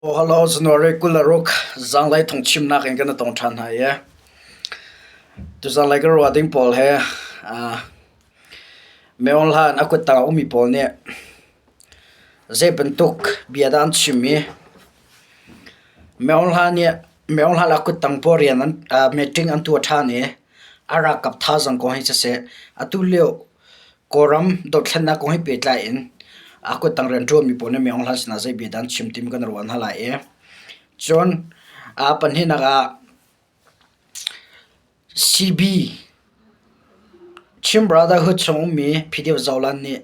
Hello, January 26 zanglei thawngchimnak in kan i tong ṭhan hna i tuzanglei kan ruah ding pawl he Meon Hlan a kuttang a ummi pawl nih zei bantuk bia dah an chim i Meon Hlan nih Meon Hlan a kuttang pawl rian an meeting an tuah ṭhan i a ralkap thazaang kong hi siseh atu lio Kawlram dothlennak kong he pehtlai in a kuttang rianṭuanmi pawl nih Myo Hlan sinah zei bia dah an chim timi kan ruah hna lai i cun pahnihnak ah CB Chin Brotherhood chung ummi PDF Zoland nih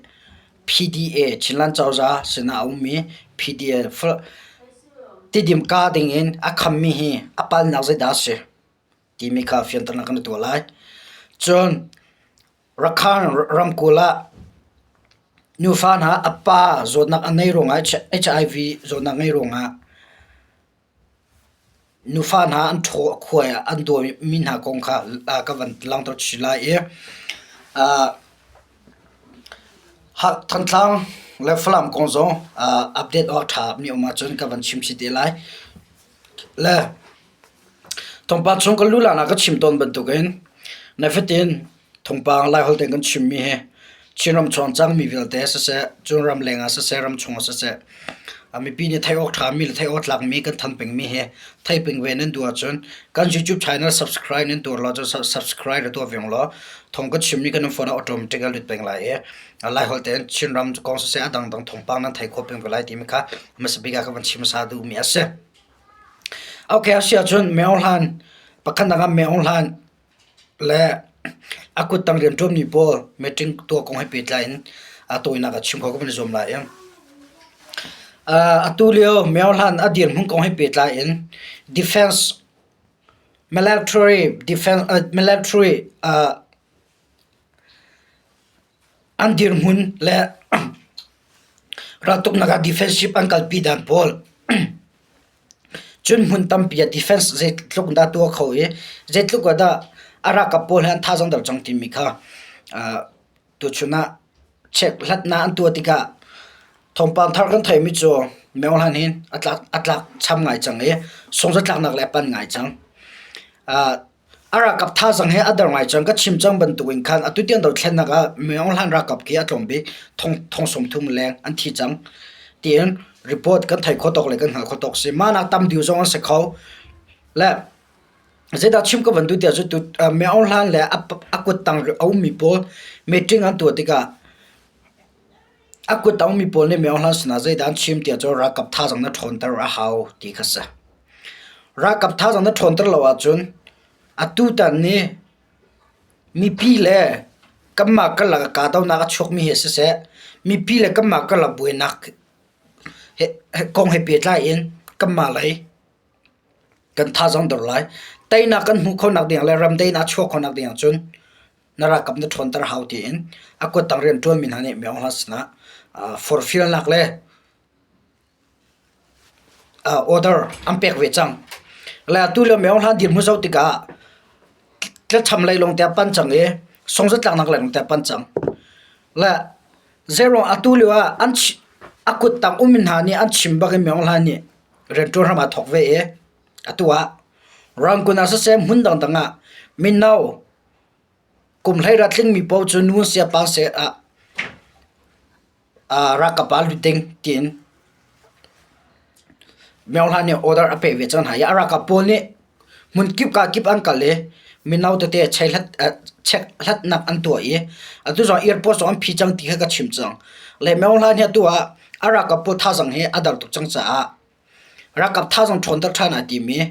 PDA Chinland cozah sinah a ummi PDA Tidim ka dingin a khammi hi a palnak zeidah a si timi kha fianternak kan i tuah lai. Cun Rakhine ramkulh ah nufa hna a pa zawtnak a ngei ruangah HIV zawtnak ngei ruangah nufa hna an ṭhaw a khuai ah an dawimi hna kong kha ka van langhter chih lai i Thantlang le Falam kong zong update awk a ṭhami a um ahcun ka van chim chih te lai. Le Thawngpang chung kan luh ah ka chim tawn bantukin nifatin thawngpang Laiholh tein kan chimmi hi Chinram chung cangmi vialte siseh, cun ramleng ah siseh, ramchung ah siseh, mipi nih theih awk ṭhami le theih awk tlakmi kan thanh pengmi hi theih peng ve nan duh ahcun kan YouTube channel subscribe nan tuah lo cun subscribe ra tuah ve law thawng kan chimmi kan phone ah automatic a lut peng lai i Laiholh tein Chinram kong siseh a dangdang thawngpang nan thei khawh peng ve lai timi kha hmasa bik ah ka van chim hmasa duhmi a si. Okay, a si ahcun Myo Hlan pakhatnak ah Myo Hlan le a kuttang rianṭuanmi pawl meeting tuah kong he pehtlai in a tawinak ah chim kho ka van i zuam lai. Atu lio Myo Hlan a dirhmun kong he pehtlai in defense military defense military An dirhmun le raltuknak ah defensive an kalpi dan pawl cun hmun tampi ah defense zeitluk dah tuah kho i zeitluk ah dah a ralkap pawl he an thazaang deuh cang timi kha tuchun ah check hlatnak an tuah tikah thawngpang thar kan theihmi cu Myo Hlan hin a tlak a tlak cham ngai cang i sungzatlaknak le a pan ngai cang. A ralkap thazaang he a der ngai cang. Ka chim cang bantukin khan atu tiang dothlennak ah Min Aung Hlaing ralkap khi a tlawm bik thong 30 leng an thi cang tiin report kan theih khawh tawk le kan hngalh khawh tawk si. Mah nak tam deuh zong an si kho. Le zeidah chim ka van duh tiah cu Min Aung Hlaing le a kuttang a ummi pawl meeting an tuah tikah a kut a ummi pawl nih Min Aung Hlaing sinah zeidah an chim tiah cun ralkap thazaang na ṭhawnter a hau ti kha si. Ralkap thazaang na ṭhawnter lo ahcun atutan ni mipi le kanmah karlak ah kahdohnak a chuakmi hi siseh, mipi le kanmah karlak buainak kong he pehtlai in kanmah lei kan thazaang dor lai. Teinak kan hmuh khawhnak ding le ramdaihnak a chuah khawhnak ding ahcun na ralkap na ṭhawnter hau tiin a kuttang rianṭuanmi hna nih Myo Hla sinah forhfialnak le Order an pek ve cang. Le atu lio Myo Hlan dirhmun zoh tikah tlacham lei lawng te a pan cang i songzatlaknak lei lawng te a pan cang. Le zeiruang atu lio ah an a kuttang um hna nih an chim bak i Myo Hlan nih rianṭuan hram aa thawk ve i atu ah Rangoon ah siseh hmun dangdang ah mino kum hleiriat tlingmi paoh cu nu seh pa seh ah Ralkap ah lut ding tiin Myo Hla nih order a pek ve cang hna i a ralkap pawl nih hmunkip kakip an kal i mino tete chekhlatnak an tuah i atu zong airport zong an phi cang ti kha ka chim cang. Le Myo Hla nih atu ah a ralkap pawl thazaang hi a der tuk cang caah Ralkap thazaang ṭhawnter ṭhan aa tim i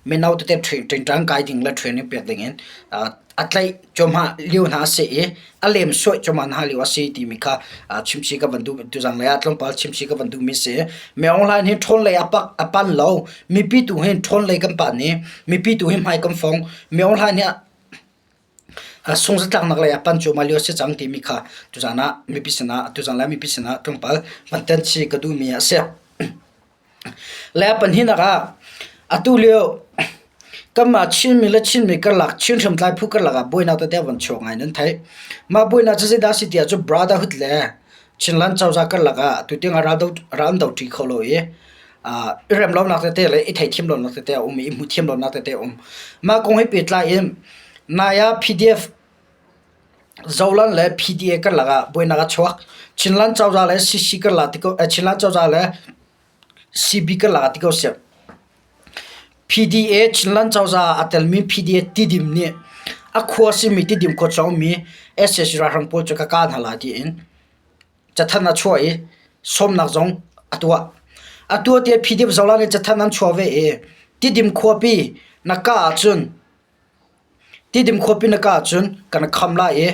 mino tete ṭingṭang kai ding le training pek dingin a tlaih cuahmah lio hna a si i a lemsawih cuahmah hna lio a si timi kha chimchih ka van duh. Tuzaan lei ah tlawmpal chimchih ka van duhmi a si. Min Aung Hlaing hi ṭhawn lei a pan lo. Mipi tu hin ṭhawn lei kan pan i mipi tu hi hmai kan fong. Min Aung Hlaing nih Sungzatlaknak lei ah pan cuahmah lio a si cang timi kha tuzaan ah mipi sinah tuzaan le mipi sinah tlawmpal van tenhchih ka duhmi a si. Le pahnihnak ah atu lio kanmah Chinmi le Chinmi karlak Chin hriamtlai phu karlak ah buainak tete a van chuak ngai nan theih. Mah buainak cu zeidah a si tiah cu brotherhood le Chinland cozah karlak ah atu tiang ah ral an doṭi kho lo i. I rem lonak tete le i theithiam lonak tete a um i i hmuthiam lonak tete a um. Mah kong he pehtlai in nai ah PDF Zoland le PDA karlak ah buainak a chuak. Chinland cozah le CC karlak ti ko Chinland cozah le CB karlak ah ti ko seh. PDA Chinland cozah ah a telmi PDA Tidim nih a khua simi Tidim khua chung ummi sac ralhrang pawl cu ka kah hna lai tiin cathanh a chuah i sawmnak zong a tuah. A tuah tiah PDF Zoland nih cathanh an chuah ve i Tidim khuapi na kah ahcun Tidim khuapi na kah ahcun kan kham lai i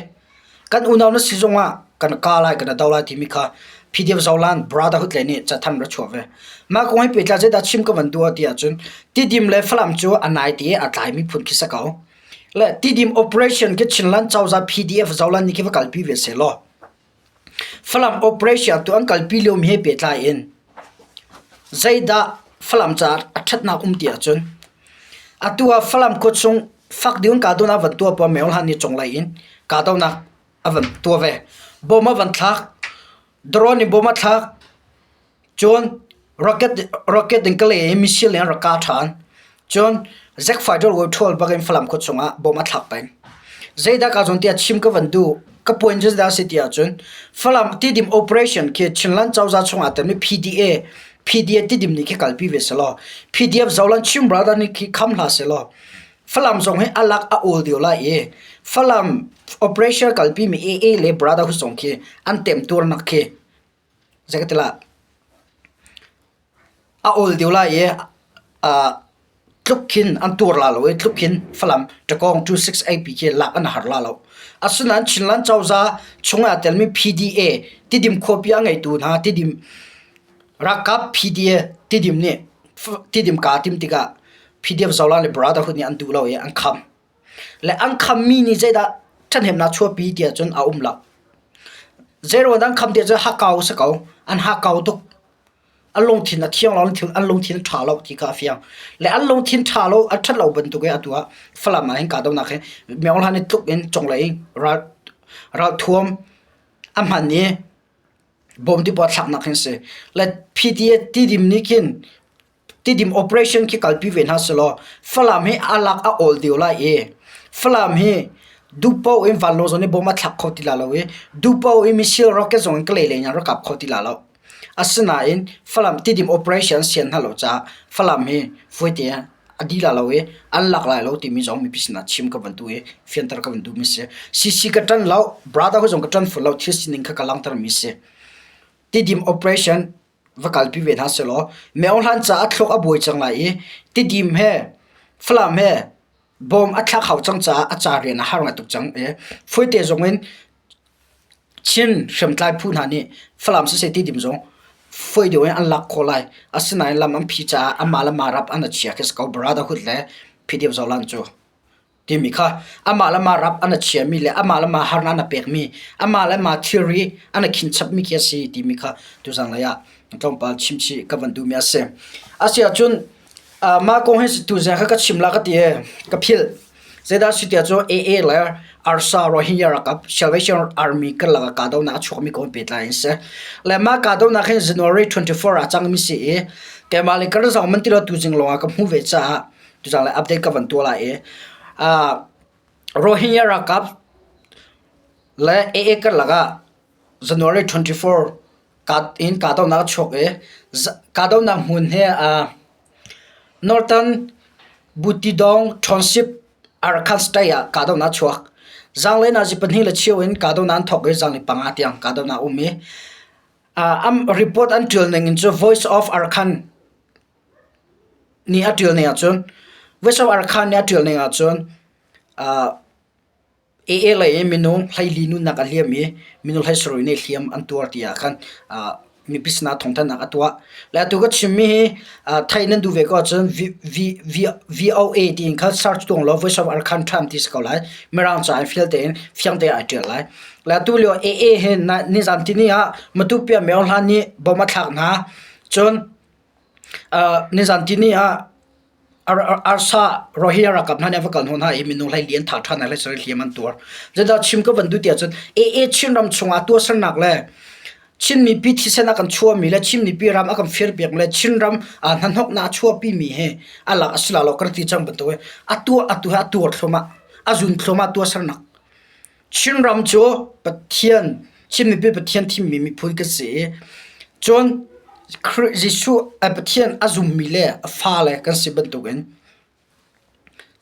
kan unau na si zongah kan kah lai kan do lai timi kha PDF Zoland Brotherhood lei nih cathanh ra chuah ve. Mah kong he pehtlai zeidah chim ka van duh ti ahcun Tidim le Falam cu a nai ti i a tlaimi phun khi si ko. Le Tidim operation khi Chinland cozah PDF Zoland nih khi va kalpi ve sehlaw Falam operation tu an kalpi liomi he pehtlai in zeidah Falam caah a ṭhatnak um ti ahcun atu ah Falam khuachung fak ding in kahdohnak van tuah poah Myo Hlan nih cunglei in kahdohnak a van tuah ve. Bom a van thlak, drone in bom a thlak, Cun rocket rocket in Kalay i missile in an rak kah ṭhan. Cun jet fighter way ṭhawl bak in Falam khua chungah bomb a thlak peng. Zeidah kaa zawn tiah chim ka van duh. Ka point cu zeidah a si ti ahcun Falam Tidim operation khi Chinland cozah chungah telmi PDA PDA Tidim nih khi kalpi ve selaw PDF Zoland Chin Brother nih khi kham hlah selaw Falam zong hi a lak a awl deuh lai i Falam operation kalpi mi AA le Brotherhood zong khi an temtuarnak khi Zeikatilah a awl deuh lai i tluk khin an tuar la lo i tluk khin Falam Ṭakawng 268 pi khi lak an har la lo. Asinain Chinland cozah chung ah telmi PDA Tidim khuapi a ngeitu hna Tidim ralkap PDA Tidim nih Tidim kaa tim tikah PDF Zola le Brotherhood nih an duh lo i an kham. Le an khammi nih zeidah ṭhahnemnak chuahpi ti ahcun a um lo. Zeiruang dah an kham ti ahcun hakkau a si ko. An hakkau tuk. An lungthin a thiang lo, an lungthin a ṭha lo ti kha a fiang. Le an lungthin ṭha lo, a ṭhat lo bantuk in atu ah Falam ah hin kahdohnak hi Myo Hlan i tluk in cunglei in ral, ralthuam a hman i bawm ti pawl thlaknak hin si. Le PTA Tidim nih khin Tidim operation khi kalpi ve hna selaw Falam hi a lak a awl deuh lai i Falam hi duhpaoh in vanlawng zong nih bom a thlak kho ti la lo i duhpaoh in missile rocket zong in Kalay lei in rak kap kho ti la lo. Asinain Falam Tidim operation sian hna lo caah Falam hi fuaite a di la lo i an lak lai lo timi zong mipi sinah chim ka van duh i fianter ka van duhmi si. CC ka ṭan lo, brother zong ka ṭan ful lo, thil sining kha ka langhtermi si. Tidim operation va kalpi ve hna sehlaw Myo Hlan caah a thluak a buai cang lai i Tidim he Falam he bawm a thlak hau cang caah a ca rian a har ngai tuk cang i Fuaite zong in Chin hriamtlai phu hna nih Falam siseh Tidim zong fawi deuh in an lak khawh lai. Asinain lam an phi caah amah le mah rap an a chia khi si ko. Brotherhood le PDF Zolan cu. timi kha amah le mah rap an a chiami le amah le mah harnak an a pekmi amah le mah thilri an a khinchapmi khi a si timi kha tuzang lei ah tlawmpal chimchih ka van duhmi a si. A si ahcun mah kong hi tuzing kha ka chim la ka ti i ka philh. Zeidah si tiah cun AA le ARSA Rohingya ralkap Salvation Army karlak ah kahdohnak a chuakmi kong pehtlai in si. Le mah kahdohnak hi January 24 ah cangmi si i keimah le ka zong man ti lo tuzing lawng ah ka hmuh ve caah Tuzaan le update ka van tuah lai i Rohingya ralkap le AA karlak ah January 24 in kahdohnak a chuak i kahdohnak hmun hi Northern Butidong Township Arakan State ah kahdohnak a chuak. Zaanglei nazi pahnih le cheu in kahdohnak an thawk i zaanglei panga tiang kahdohnak a um i report an ṭial ning in cu Voice of Arakan nih a ṭial ning ahcun Voice of Arkhan nih a ṭial ning ahcun AA lei in minung 14 nunnak a liam i minung 17 nih hliam an tuar tiah khan mipi sinah thawngthanhnak a tuah. Le atu ka chimmi hi theih nan duh ve ko ahcun VOA tiin khan search tuang law Voice of Arkhan Trump ti si ko lai. Mirang ca in fial tein fiang tein ai ṭial lai. Le atu lio AA hi nizan tini ah Matupi ah Myo Hlan nih bom a thlak hna. Cun Nizan tihni ah arsa Rohingya ralkap hna nih an va kal hnawh hna i minung hleili an thah ṭhan hna i hliam an tuar. Zeidah chim ka van duh ti ahcun AA Chinram chungah tuahsernak le. Chin mipi thisen a kan chuahmi le Chin mipi ram a kan firpiakmi le Chinram hnahnawknak a chuahpimi hi a lak a si la lo kan ti cang bantuk in atu atu hi a tuar thluahmah, a zun thluahmah tuahsernak. Chinram cu Pathian, Chin mipi Pathian thimmi miphun kan si i cun Khrih Jesuh Pathian a zummi le a fale kan si bantukin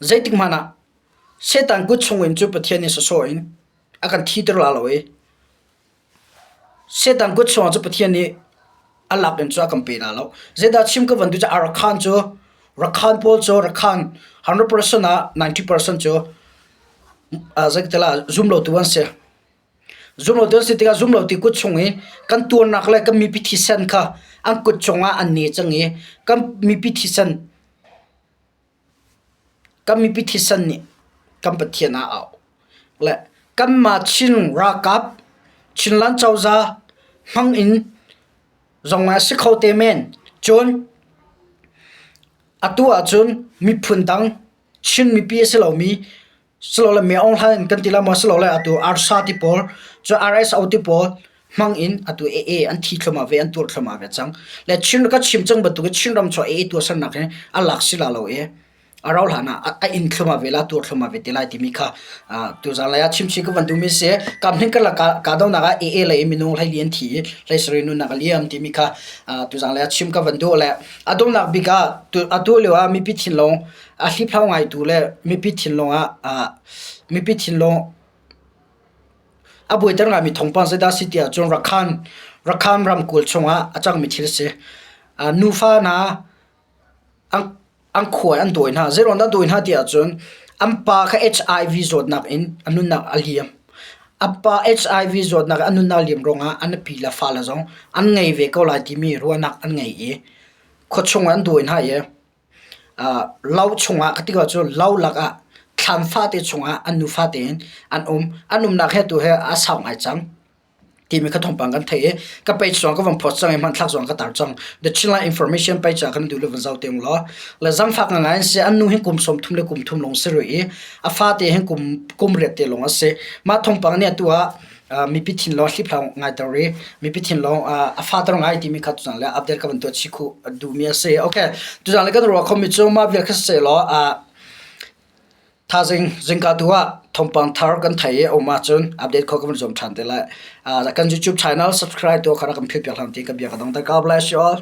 zeitik hmanh ah Satan kut chungin cu Pathian nih sawsawh in a kan thiter la lo i Satan kut chungah cu Pathian nih a lak in cu a kan pe la lo. Zeidah chim ka van duh cu Arakhan cu Rakhan pawl cu Rakhan 100% ah 90% cu zeitala zumlotu an si. Zumlotu an si tikah zumlotu kut chung i kan tuarnak le kan mipi thisen kha an kut cungah an ne cang i kan mipi thisen Kan mipi thisen nih kan Pathian ah a auh. Le kanmah Chin ralkap, Chinland cozah hmang in zong ah a si kho te men. Cun atu ahcun miphun dang Chin mipi a si lomi silole mi Aung Hlaing kan ti lai maw silole atu arsa ti pawl cu RSO ti pawl hmang in atu AA an thi thluahmah ve an tuar thluahmah ve cang le Chin ka chim cang bantuk in Chinram chuah AA tuahsernak hi a lak si la lo i a rau hlan ah a in thluahmah ve la tuar thluahmah ve te lai timi kha tuzan lei ah chimchih ka van duhmi si kam hin kan ka donak ah AA lei minung hlei li an thi i hlei sarih nunnak a liam timi kha tuzan lei ah chim ka van duh le a donghnak bik ah atu lio ah mipi thinlung A hliphlau ngaitu le mipi thinlung ah mipi thinlung a buaiter ngaimi thawngpang zeidah a si ti ahcun Rakhan Rakhan ramkulh chungah a cangmi thil a si. Nufa hna an khua an dawi hna. Zeiruang dah an dawi hna ti ahcun an pa kha HIV zawtnak in a nunnak a liam. A pa HIV zawtnak in a nunnak a liam ruangah a nupi le fale zong an ngei ve ko lai timi ruahnak an ngei i khuachung ah an dawi hna i Lo chungah ka ti ko cu lo lakah thlam fate chungah an nufa tein an um. An umnak he tu he a sau ngai cang timi kha thawngpang kan theih i ka page zong ka van post cang i hmanthlak zong ka tar cang. The Chinland Information page ah kan duh le van zoh te ung law. Le zangfak ngangai an si. An nu hi kum 30 le kum thum lawng si rih i a fate hi kum kum riat te lawng a si. Mah thawngpang nih atu ah mipi thinlung hliphlau ngai ter i mipi thinlung a fater ngai timi kha tuzan le update ka van tuah chih khu duhmi a si. Okay, tuzan le kan ruah khomi cu mah vial kha si law thazing zingka tu ah thawngpang thar kan thei i um ahcun update kho ka van zuam ṭhan te lai. Kan YouTube channel subscribe tu kha rak kan philh piak hlan ti ka bia ka dong ter. God bless you all.